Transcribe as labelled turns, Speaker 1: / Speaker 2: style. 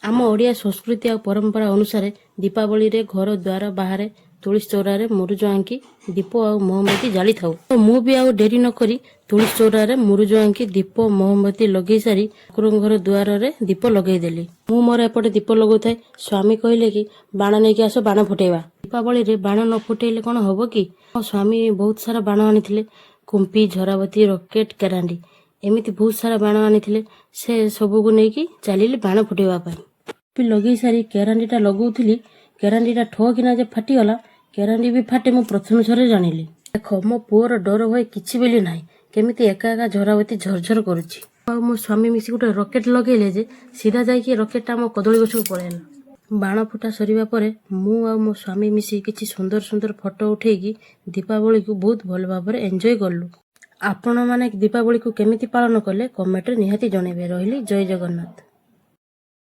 Speaker 1: ଆମ ଓଡ଼ିଆ ସଂସ୍କୃତି ଆଉ ପରମ୍ପରା ଅନୁସାରେ ଦୀପାବଳିରେ ଘର ଦ୍ୱାର ବାହାରେ ତୁଳସୀ ଚଉରାରେ ମୁରୁଜ ଆଙ୍କି ଦୀପ ଆଉ ମହମବତୀ ଜାଳିଥାଉ। ତ ମୁଁ ବି ଆଉ ଡେରି ନକରି ତୁଳସୀ ଚଉରାରେ ମୁରୁଜ ଆଙ୍କି ଦୀପ ମହମବତୀ ଲଗେଇ ସାରି ଠାକୁରଙ୍କ ଘର ଦୁଆରରେ ଦୀପ ଲଗେଇଦେଲି। ମୁଁ ମୋର ଏପଟେ ଦୀପ ଲଗାଉଥାଏ, ସ୍ୱାମୀ କହିଲେ କି ବାଣ ନେଇକି ଆସ, ବାଣ ଫୁଟେଇବା। ଦୀପାବଳିରେ ବାଣ ନ ଫୁଟେଇଲେ କଣ ହବ କି? ମୋ ସ୍ୱାମୀ ବହୁତ ସାରା ବାଣ ଆଣିଥିଲେ। କୁମ୍ପି, ଝରାବତୀ, ରକେଟ, କେରାଣ୍ଡି, ଏମିତି ବହୁତ ସାରା ବାଣ ଆଣିଥିଲେ। ସେ ସବୁକୁ ନେଇକି ଚାଲିଲି ବାଣ ଫୁଟେଇବା ପାଇଁ। କୁମ୍ପି ଲଗେଇ ସାରି କେରାଣ୍ଡିଟା ଲଗାଉଥିଲି, କେରାଣ୍ଡିଟା ଠ କିନା ଯେ ଫାଟିଗଲା। କେରାଣ୍ଡି ବି ଫାଟେ, ମୁଁ ପ୍ରଥମ ଥରେ ଜାଣିଲି। ଦେଖ, ମୋ ପୁଅର ଡର ଭୟ କିଛି ବୋଲି ନାହିଁ, କେମିତି ଏକା ଏକା ଝରାବତୀ ଝରଝର କରୁଛି। ଆଉ ମୋ ସ୍ୱାମୀ ମିଶି ଗୋଟେ ରକେଟ ଲଗେଇଲେ ଯେ ସିଧା ଯାଇକି ରକେଟଟା ଆମ କଦଳୀ ଗଛକୁ ପଳେଇଲା। ବାଣ ଫୁଟା ସରିବା ପରେ ମୁଁ ଆଉ ମୋ ସ୍ୱାମୀ ମିଶି କିଛି ସୁନ୍ଦର ସୁନ୍ଦର ଫଟୋ ଉଠେଇକି ଦୀପାବଳିକୁ ବହୁତ ଭଲ ଭାବରେ ଏନ୍ଜୟ କଲୁ। ଆପଣମାନେ ଦୀପାବଳିକୁ କେମିତି ପାଳନ କଲେ, କମେଣ୍ଟରେ ନିହାତି ଜଣେଇବେ। ରହିଲି, ଜୟ ଜଗନ୍ନାଥ।